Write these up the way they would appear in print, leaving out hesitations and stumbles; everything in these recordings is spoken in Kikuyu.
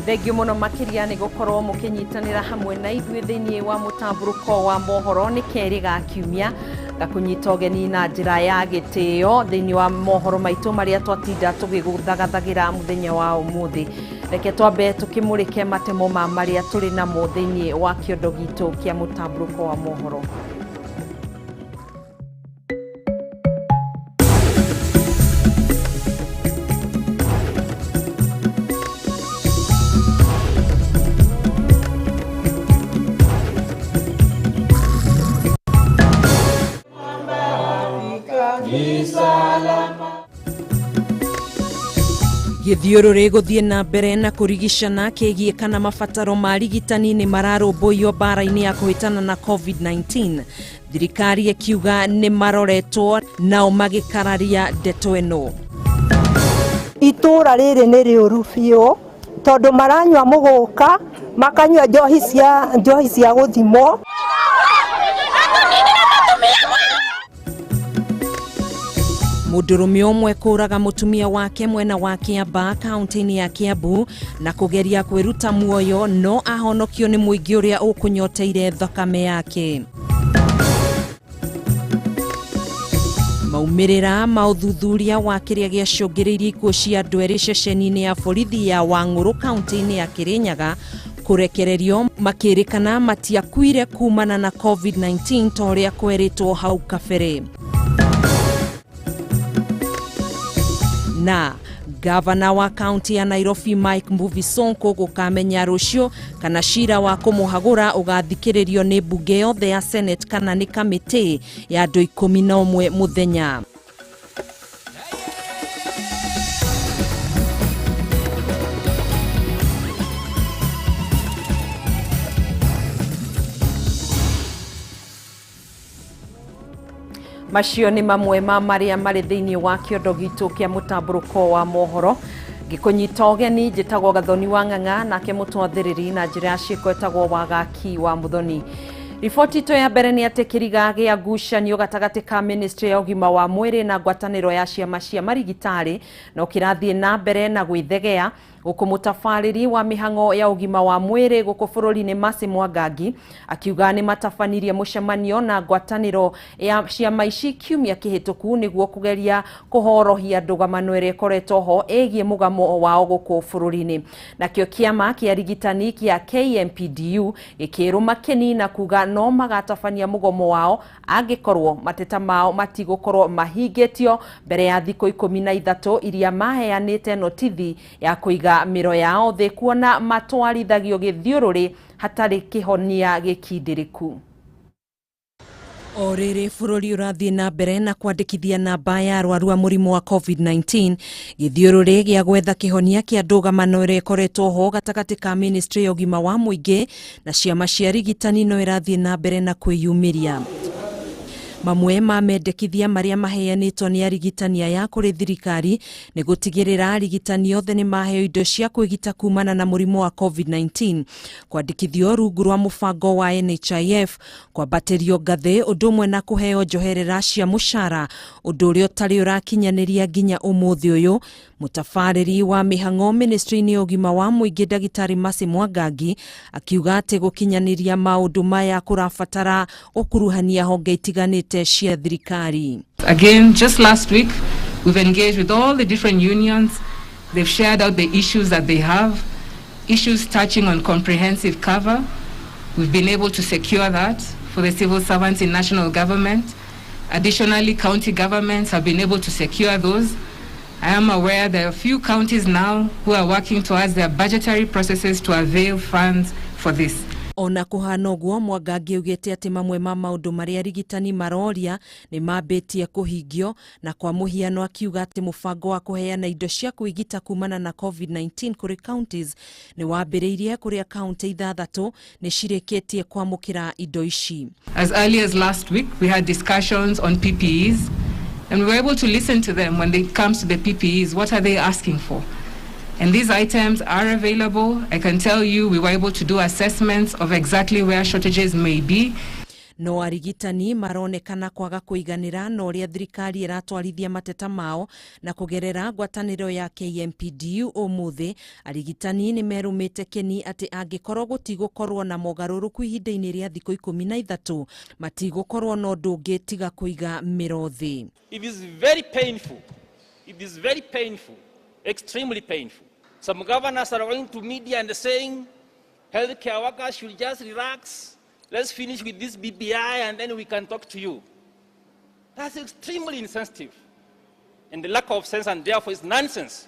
Thengio mũno makĩria nĩ gũkorwo mũkĩnyitanĩra hamwe na ithuĩ thĩinĩ wa mũtambũrũko wa mohoro. Nĩ kerĩ ga kiumia ngakũnyita ũgeni na njĩra ya gĩtĩo thĩinĩ wa mohoro maitũ marĩa twatinda tũgĩgũthagathagĩra mũthenya wa ũmũthĩ. Reke twambe tũkĩmũrĩke matemo ma marĩa tũrĩ namo thĩinĩ wa kĩondo gitũ kĩa mũtambũrũko wa mohoro. Gĩthiũrũrĩ gũthiĩ na mbere na kũrigicana kĩgiĩ kana mabataro ma rigitani nĩ mararũmbũiyo mbara-inĩ ya kũhĩtana na COVID-19. Thirikari ĩkiuga nĩ maroretwo, nao magĩkararia ndeto ĩno. Itũũra rĩrĩ nĩ rĩũru biũ tondũ maranyua mũgũka, makanyua njohi cia gũthimwo. Mũndũrũme ũmwe kũraga mũtumia wake mwena wa Kĩambaa kaunti-inĩ ya Kiambu na kũgeria kwĩruta muoyo, no ahonokio nĩ mũingĩ ũrĩa ũkũnyoteire thakame yake. Maumĩrĩra ma ũthuthuria wa kĩrĩa gĩacũngĩrĩirie ikuũ cia andũ erĩ ceceni-inĩ ya borithi ya Wang'ũrũ kaunti-inĩ ya Kĩrĩnyaga kũrekererio makĩrĩkana matiakuire kumana na COVID-19 ta ũrĩa kwerĩtwo hau kabere. Na gavana wa kaunti ya Nairobi Mike Mbuvi Sonko gũkamenya rũciũ kana cira wa kũmũhagũra ũgathikĩrĩrio nĩ mbunge yothe ya Senate kana nĩ kamĩtĩ ya andũ 11 mũthenya. Macio nĩ mamwe ma marĩa marĩ thĩinĩ wa kĩondo gitũ kĩa mũtambũrũko wa mohoro. Ngĩkũnyita ũgeni, njĩtagwo Gathoni wa Ng'ang'a, nake mũtwathĩrĩri na njĩra ya ciĩko etagwo Wagaki wa Mũthoni. Riboti itũ ya mbere nĩ atĩ kĩriga gĩa ngucanio gatagatĩ ka ministry ya ũgima wa mwĩrĩ na ngwatanĩro ya ciama cia marigitari no kĩrathiĩ na mbere na gwĩthegea, gũkũ mũtabarĩri wa mĩhang'o ya ũgima wa mwĩrĩ gũkũ bũrũri-inĩ Mercy Mwangangi akiuga nĩ matabanirie mũcemanio na ngwatanĩro ya ciama ici kiumia kĩhĩtũku nĩguo kũgeria kũhorohia ndũgamano ĩrĩa ĩkoretwo ho ĩgiĩ mũgamo wao gũkũ bũrũri-inĩ. Nakĩo kĩama kĩa rigitani kĩa KMPDU gĩkĩrũma kĩni na kuga no magatabania mũgomo wao angĩkorwo mateta mao matigũkorwo mahingĩtio mbere ya thikũ 13 iria maheanĩte notithi ya kũiga mĩro yao thĩ, kuona matwarithagio gĩthiũrũrĩ hatarĩ kĩhonia gĩkindĩrĩku. O rĩrĩ bũrũri ũrathiĩ na mbere na kwandĩkithia namba ya arwaru a mũrimũ wa COVID-19, gĩthiũrũrĩ gĩa gwetha kĩhonia kĩa ndũgamano ĩrĩa ĩkoretwo ho gatagatĩ ka ministry ya ũgima wa mũingĩ na ciama cia rigitani no ĩrathiĩ na mbere na kwĩyumĩria. Mamwe ma mendekithia marĩa maheanĩtwo nĩ arigitani aya kũrĩ thirikari nĩ gũtigĩrĩra arigitani othe nĩ maheo indo cia kwĩgita kumana na mũrimũ wa COVID-19, kwandĩkithio rungu rwa mũbango wa NHIF, kwambatĩrio ngathĩ, ũndũ ũmwe na kũheo njoherera cia mũcara, ũndũ ũrĩa ũtarĩ ũrakinyanĩria nginya ũmũthĩ ũyũ. Mũtabarĩri wa mĩhang'o ministry-inĩ ya ũgima wa mũingĩ Ndagĩtarĩ Mercy Mwangangi akiuga atĩ gũkinyanĩria maũndũ maya kũrabatara gũkuruhania honge itiganĩte cia thirikari. Again, just last week, we've engaged with all the different unions. They've shared out the issues that they have, issues touching on comprehensive cover. We've been able to secure that for the civil servants in national government. Additionally, county governments have been able to secure those. I am aware there are a few counties now who are working towards their budgetary processes to avail funds for this. Ona kũhana ũguo, Mwangangi augĩte atĩ mamwe ma maũndũ marĩa arigitani maroria nĩ mambĩtie kũhingio, na kwa mũhiano akiuga atĩ mũbango wa kũheana indo cia kwĩgita kumana na COVID-19 kũrĩ counties nĩ wambĩrĩirie, kũrĩa kaunti ithathatũ nĩ cirĩkĩtie kwamũkĩra indo ici. As early as last week, we had discussions on PPEs, and we were able to listen to them when it comes to the PPEs. What are they asking for? And these items are available. I can tell you we were able to do assessments of exactly where shortages may be. No arigitani maronekana kwaga kũiganĩra na ũrĩa thirikari ĩratwarithia mateta mao na kũgerera ngwatanĩro ya KMPDU. Ũmũthĩ arigitani nĩ merũmĩte kĩni atĩ angĩkorwo gũtigũkorwo na mogarũrũku ihinda-inĩ rĩa thikũ 13, matigũkorwo na ũndũ ũngĩ tiga kũiga mĩro thĩ. It is very painful. It is very painful, extremely painful. Some governors are going to media and saying healthcare workers should just relax. Let's finish with this BBI and then we can talk to you. That's extremely insensitive and the lack of sense, and therefore it's nonsense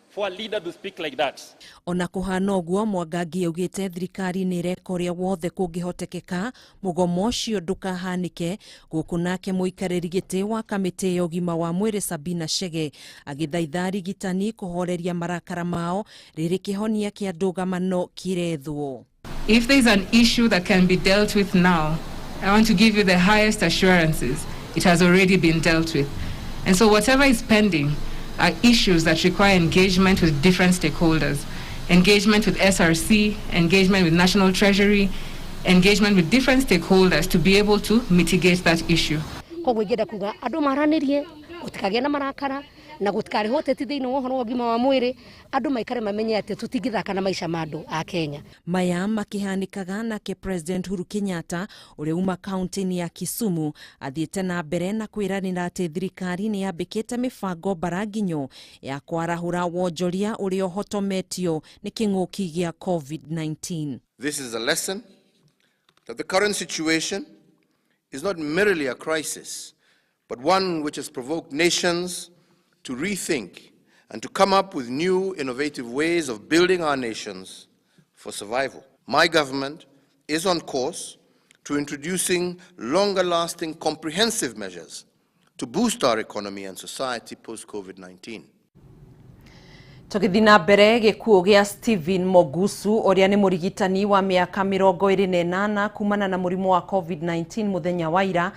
for a leader to speak like that. Ona kũhana ũguo, Mwangangi augĩte thirikari nĩ ĩreka ũrĩa wothe kũngĩhotekeka mũgomo ũcio ndũkahanĩke. Gũkũ nake mũikarĩri gĩtĩ wa kamĩtĩ ya ũgima wa mwĩrĩ Sabina Chege agĩthaitha arigitani kũhoreria marakara mao rĩrĩ kĩhonia kĩa ndũgamano kĩrethwo. If there is an issue that can be dealt with now, I want to give you the highest assurances it has already been dealt with. And so whatever is pending are issues that require engagement with different stakeholders, engagement with SRC, engagement with National Treasury, engagement with different stakeholders to be able to mitigate that issue. Koguo ingĩenda kuga andũ maranĩrie, gũtikagĩe na marakara na gũtikarĩhwo ũteti thĩinĩ wa ũhoro wa ũgima wa mwĩrĩ. Andũ maikare mamenye atĩ tũtingĩthaka na maica ma andũ a Kenya. Maya makĩhanĩkaga, nake President Uhuru Kenyatta ũrĩa uma kaunti-inĩ ya Kisumu athiĩte na mbere na kwĩranĩra atĩ thirikari nĩ yambĩkĩte mĩbango mbaranginyo ya kwarahũra wonjoria ũrĩa ũhotometio nĩ kĩng'ũki gĩa COVID-19. This is a lesson that the current situation is not merely a crisis, but one which has provoked nations to rethink and to come up with new innovative ways of building our nations for survival. My government is on course to introducing longer-lasting comprehensive measures to boost our economy and society post-COVID-19. Tũgĩthiĩ na mbere, gĩkuũ gĩa Stephen Mogusu ũrĩa nĩ mũrigitani wa mĩaka 28 kumana na mũrimũ wa COVID-19 mũthenya wa ira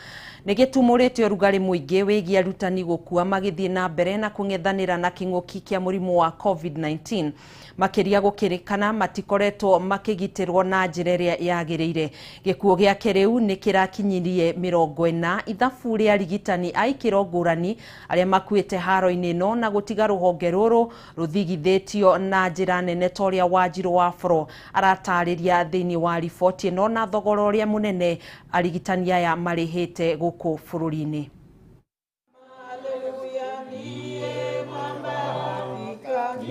nĩ gĩtumũrĩte ũrugarĩ mũingĩ wĩgiĩ arutani gũkua magĩthiĩ na mbere na kũng'ethanĩra na kĩng'ũki kĩa mũrimũ wa COVID-19, makĩria gũkĩrĩkana matikoretwo makĩgitĩrwo na njĩra ĩrĩa yagĩrĩire. Gĩkuũ gĩake rĩu nĩ kĩrakinyirie 40 ithabu rĩa arigitani a ikĩro ngũrani arĩa makuĩte haro-inĩ ĩno na gũtiga rũhonge rũrũ rũthigithĩtio na njĩra nene, ta ũrĩa Wanjirũ wa Boro aratarĩria thĩinĩ wa riboti ĩno, na thogora ũrĩa mũnene arigitani aya marĩhĩte gũkũ bũrũri-inĩ.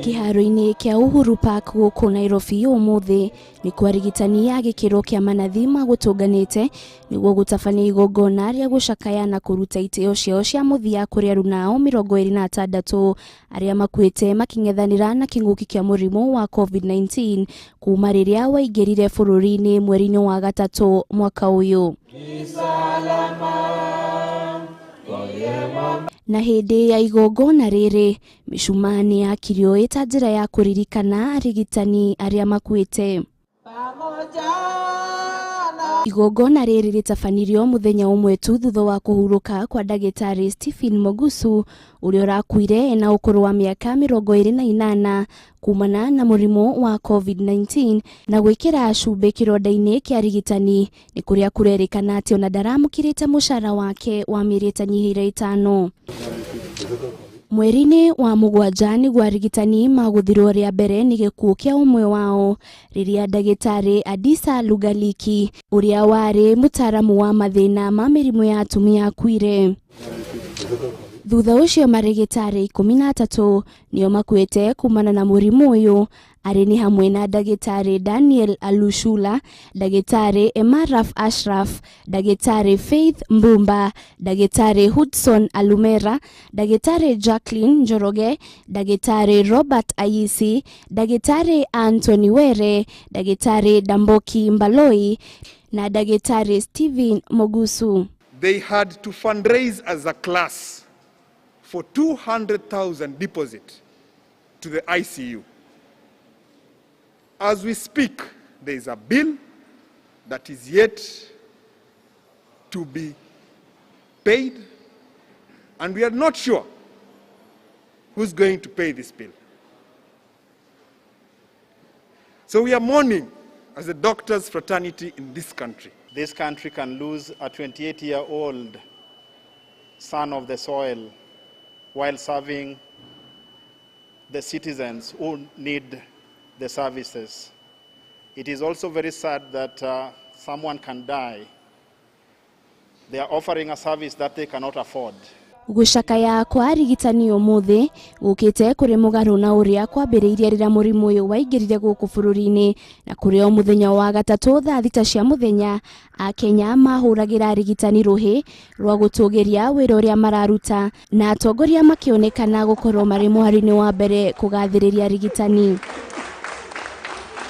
Kĩharo-inĩ kĩa Uhuru Park gũkũ Nairobi ũmũthĩ nĩ arigitani a gĩkĩro kĩa manathi magũtũnganĩte nĩguo gũtabania igongona rĩa gũcakaya na kũruta itĩo ciao cia mũthia kũrĩ arunao 26 arĩa makuĩte makĩng'ethanĩra na kĩng'ũki kĩa mũrimũ wa COVID-19 kuma rĩrĩa waingĩrire bũrũri-inĩ mweri-inĩ wa gatatũ mwaka ũyũ. Na hĩndĩ ya igongona rĩrĩ, mĩcumaa nĩ yakirio ĩta njĩra ya kũririkana arigitani arĩa makuĩte. Igongona rĩrĩ rĩtabanirio mũthenya ũmwe tu thutha wa kũhurũka kwa ndagĩtarĩ Stephen Mogusu ũrĩa ũrakuire ena ũkũrũ wa mĩaka 28 kumana na mũrimũ wa COVID-19, na gwĩkĩra cumbĩ kĩronda-inĩ kĩa arigitani nĩ kũrĩa kũrerĩkana atĩ ona ndaramũkĩrĩte mũcara wake wa mĩeri ĩtanyihĩire 5. Mweri-inĩ wa mũgwanja nĩguo arigitani magũthirwo rĩa mbere nĩ gĩkuũ kĩa ũmwe wao, rĩrĩa ndagĩtarĩ Adisa Lugaliki ũrĩa warĩ mũtaaramu wa mathĩna ma mĩrimũ ya atumia akuire. Thutha ũcio marĩgĩtarĩ 13 nĩo makuĩte kumana na mũrimũ ũyũ, arĩ nĩ hamwe na ndagĩtarĩ Daniel Alushula, ndagĩtarĩ Emaraf Ashraf, ndagĩtarĩ Faith Mbumba, ndagĩtarĩ Hudson Alumera, ndagĩtarĩ Jacqueline Njoroge, ndagĩtarĩ Robert Ayisi, ndagĩtarĩ Anthony Were, ndagĩtarĩ Damboki Mbaloi na ndagĩtarĩ Stephen Mogusu. They had to fundraise as a class for 200,000 deposit to the ICU. As we speak, there is a bill that is yet to be paid, and we are not sure who's going to pay this bill. So we are mourning as a doctors' fraternity in this country. This country can lose a 28-year-old son of the soil while serving the citizens who need the services. It is also very sad that someone can die. They are offering a service that they cannot afford. Gucakaya kwa arigitani umuthi gukite kuri mugaru na uria kwambiriirie riria murimu uyu waingirire guku bururi-ini na kuri o muthenya wa gatatu thaa 6 cia muthenya akenya mahuragira arigitani ruhi rwa gutugiria wira uria mararuta na atongoria makionekana gukorwo mari muhari-ini wa mbere kugathiriria arigitani.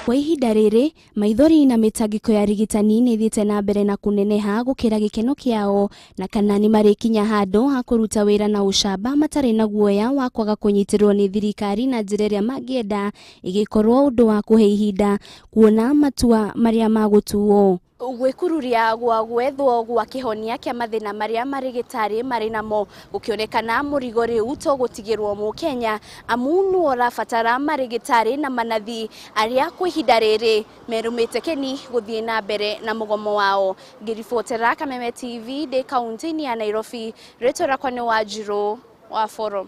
Kwa ihinda riri maithori na mitangiko ya arigitani ni ithiite na mbere na kuneneha gukira gikeno kiao na kana ni marikinya handu ha kuruta wira na ucamba matari na guoya wa kwaga kunyitirwo ni thirikari na njira iria mangienda igikorwo undu wa kuhe ihinda kuona matua maria magutuo. Gwikururia gwa gwethwo gwa kihonia kia mathina maria marigitari mari namo gukionekana murigo riu to gutigirwo mu Kenya amu nu orabatara marigitari na manathi aria kwa ihinda riri merumite keni guthie na mbere na mugomo wao. Ngiribotera Kameme TV ndi kaunti-ini ya Nairobi, ritwa rakwa ni Wanjiru wa Forum.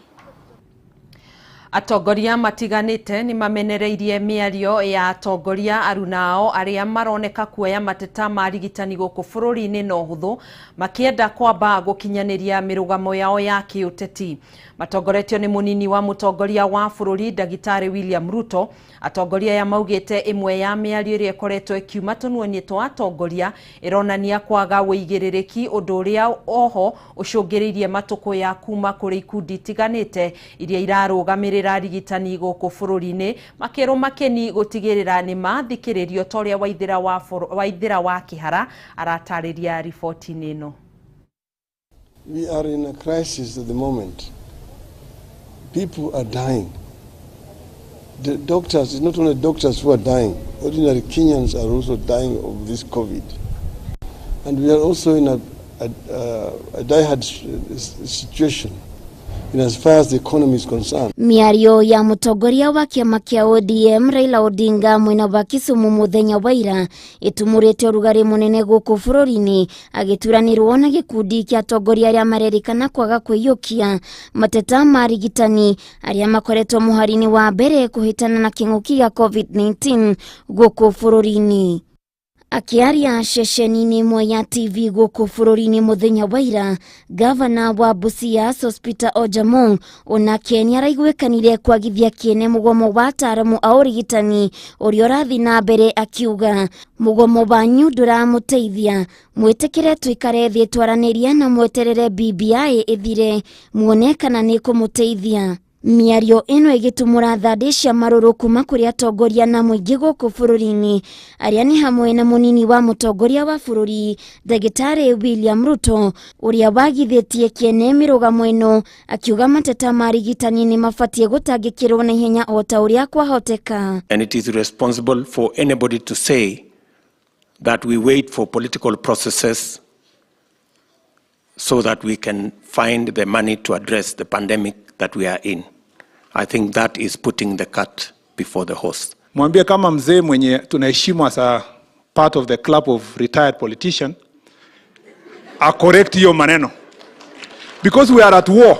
Atongoria matiganite ni mamenereirie miario ya atongoria arunao aria maroneka kuoya mateta ma arigitani guku bururi-ini na uhuthu makienda kwamba gukinyaniria mirugamo yao ya kiuteti. Matongoretio ni munini wa mutongoria wa bururi Ndagitari William Ruto. Atongoria ya maugite imwe ya miario iria ikoretwo ikiuma tunua-ini twa atongoria ironania kwaga uigiririki undu uria oho ucungiriirie matuku ya kuma kuri ikundi itiganite iria irarugamirira arigitani guku bururi-ini makirwo makeni gutigirira ni mathikiririo ta uria Waithira wa Kihara aratariria riboti-ini ino. We are in a crisis at the moment. People are dying. The doctors, it's not only doctors who are dying, ordinary Kenyans are also dying of this COVID. And we are also in a die-hard situation in as far as the economy is concerned. Miario ya mutongoria wa kiama kia ODM Raila Odinga mwena wa Kisumu muthenya wa ira itumurite urugari munene guku bururi-ini agituranirwo na gikundi kia atongoria aria marerikana kwaga kwiyukia mateta ma arigitani aria makoretwo muhari-ini wa mbere kuhitana na king'uki gia COVID-19 guku bururi-ini. Akiaria ceceni-inĩ ĩmwe ya TV gũkũ bũrũri-inĩ mũthenya wa ira, gavana wa Busia Sospeter Ojamong onake nĩaraiguĩkanire kwagithia kĩene mũgomo wa ataaramu a ũrigitani ũrĩa ũrathiĩ na mbere akiuga mũgomo wanyu ndũramũteithia, mwĩtĩkĩre tũikare thĩ twaranĩria na mweterere BBI ĩthire muone kana nĩĩkũmũteithia. Miario ĩno ĩgĩtumũra thandĩ cia marũrũ kuma kũrĩ atongoria na mũingĩ gũkũ bũrũri-inĩ arĩa nĩ hamwe na mũnini wa mũtongoria wa bũrũri Ndagĩtarĩ William Ruto ũrĩa wagithĩtie kĩene mĩrũgamo ĩno akiuga mateta ma arigitani nĩ mabatiĩ gũtangĩkĩrwo na ihenya o ta ũrĩa kwahoteka. And it is responsible for anybody to say that we wait for political processes so that we can find the money to address the pandemic that we are in. I think that is putting the cart before the horse. Mwambie kama mzee mwenye tunaheshimu as a part of the club of retired politician, a correct hiyo maneno. Because we are at war.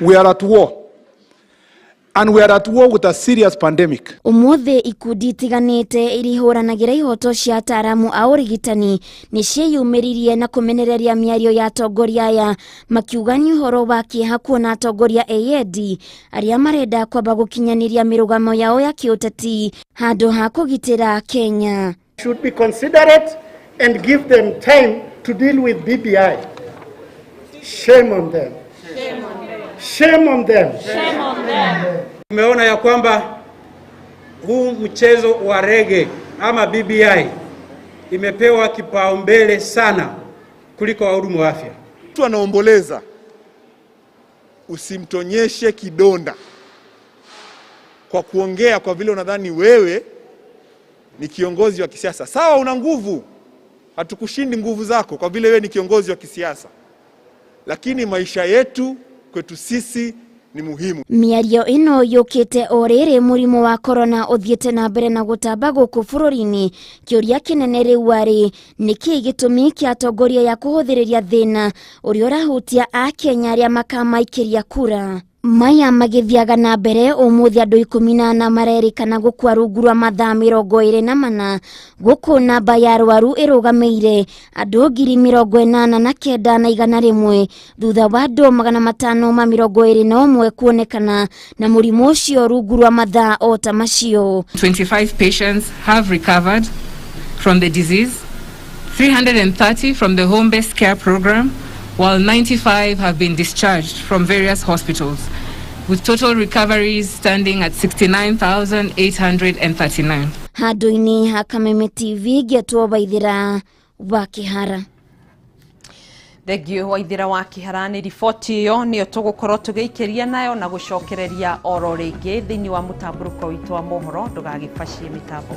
We are at war. And we are at war with a serious pandemic. Umuthi ikundi itiganite irihuranagira ihoto cia ataaramu a ũrigitani nĩ ciĩyumĩririe na kũmenereria mĩario ya atongoria aya makiuga nĩ ũhoro wa kĩeha kuona atongoria eyendi arĩa marenda kwamba gũkinyanĩria mĩrũgamo yao ya kĩũteti handũ ha kũgitĩra Kenya. Should be considerate and give them time to deal with BBI. Shame on them. Shame on them. Shame on them. Tumeona ya kwamba huu mchezo wa rege ama BBI imepewa kipaumbele sana kuliko wahudumu wa afya. Mtu anaomboleza, usimtonyeshe kidonda kwa kuongea kwa vile unadhani wewe ni kiongozi wa kisiasa. Sawa, una nguvu, hatukushindi nguvu zako kwa vile wewe ni kiongozi wa kisiasa, lakini maisha yetu kwetu sisi Ni muhimu. Mĩario ĩno yũkĩte o rĩrĩ mũrimũ wa korona ũthiĩte na mbere na gũtamba gũkũ bũrũri-inĩ. Kĩũria kĩnene rĩu arĩ nĩkĩĩ gĩtũmi kĩa atongoria ya kũhũthĩrĩria thĩna ũrĩa ũrahutia akenya arĩa makamaikĩria kura. Maya magĩthiaga na mbere ũmũthĩ andũ 14 marerĩkana gũkua rungu rwa mathaa 24 gũkũ namba ya arwaru ĩrũgamĩire andũ 89,100 thutha wa andũ 521 kuonekana na mũrimũ ũcio rungu rwa mathaa o ta macio. 25 patients have recovered from the disease, 330 from the home-based care program, while 95 have been discharged from various hospitals, with total recoveries standing at 69,839. Handũ-inĩ ha Kameme TV ngĩetwo Waithĩra wa Kĩhara. Thengio Waithĩra wa Kĩhara nĩ riboti ĩyo. Nĩyo tũgũkorwo tũgĩikĩria nayo na gũcokereria oro rĩngĩ thĩinĩ wa mũtambũrũko witũ wa mohoro. Ndũgagĩbacie mĩtambo.